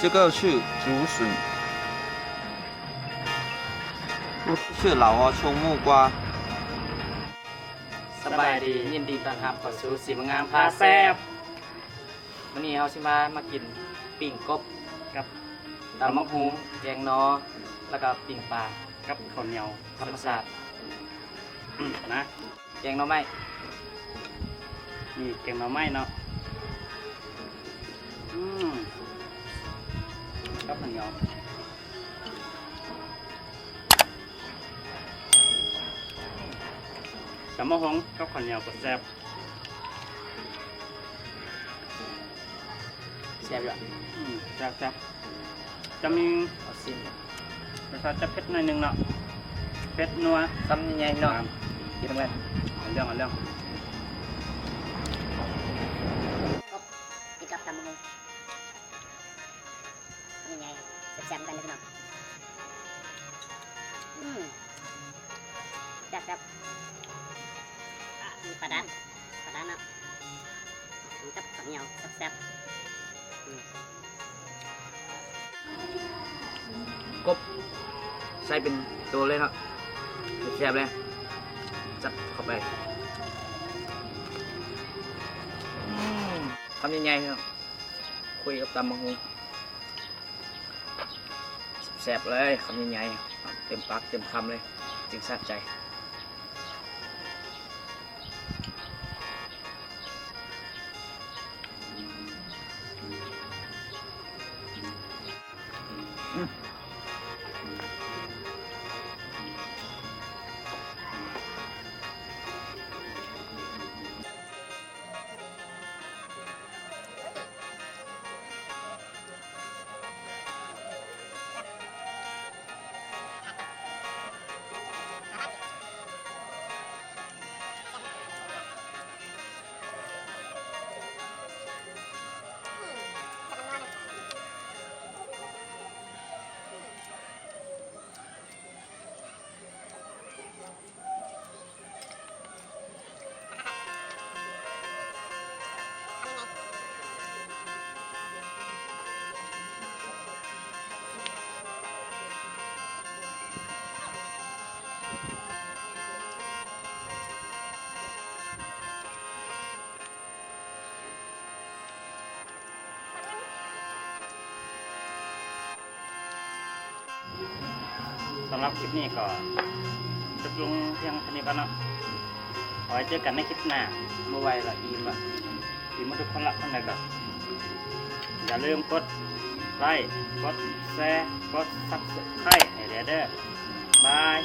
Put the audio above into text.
这个是竹笋，这个是老挝葱木瓜。 ສະບາຍດີ ຍິນດີຕ້ອນຮັບເຂົ້າສູ່ສີມາງາມພາແຊບ. ມື້ນີ້ເຮົາຊິມາ ມາກິນປີ້ງກົບກັບຕຳບັກຫຸ່ງ ແກງໜໍ່ ແລ້ວກໍປີ້ງປາກັບເຂົ້າໜຽວທຳມະຊາດນະ. ແກງໜໍ່ໄມ້ ນີ້ແກງໜໍ່ໄມ້ເນາະ. ອືມ ກັບເຂົ້າໜຽວ ຕຳບັກຫຸ່ງກັບເຂົ້າໜຽວກໍແຊບ. ແຊບຢູ່ ອືມ ແຊບໆ. ຈະມີ ເອົາຊີມ ລົດຊາດຈະເຜັດໜ້ອຍໜຶ່ງເນາະ ເຜັດນົວ ຄຳໃຫຍ່ໆ ພີ່ນ້ອງ ກິນນຳກັນ. ເອົາເລື່ອງ ເອົາເລື່ອງ ກິນກັບຕຳບັກຫຸ່ງ ຄຳໃຫຍ່ໆ ແຊບໆ ນຳກັນເດີພີ່ນ້ອງ. ອືມ ແຊບໆ. ມີປາດານ ປາດານເນາະ ກິນກັບເຂົ້າໜຽວແຊບໆ. ອືມ ກົບໃສ່ເປັນໂຕເລີຍເນາະ ແຊບໆ ເລີຍ ຈັດເຂົ້າໄປ. ອືມ ຄຳໃຫຍ່ໆ ພີ່ນ້ອງ ຄຸຍກັບຕຳບັກຫຸ່ງ ແຊບໆ ເລີຍ ຄຳໃຫຍ່ໆ ເຕັມປາກເຕັມຄຳເລີຍ ຈຶ່ງສະໃຈ. ສຳລັບຄລິບນີ້ກໍຈົບລົງພຽງເທົ່ານີ້ກ່ອນເນາະ. ເອົາໄວ້ເຈີກັນໃນຄລິບໜ້າ. ບໍ່ໄຫວລະ ອີ່ມລະ. ອີ່ມໝົດທຸກຄົນລະ. ຈັ່ງໃດກໍຢ່າລືມກົດໄລ ກົດແຊ ກົດຊັບສະໄຄຣບ໌ໃຫ້ແດ່ເດີ. ບາຍ.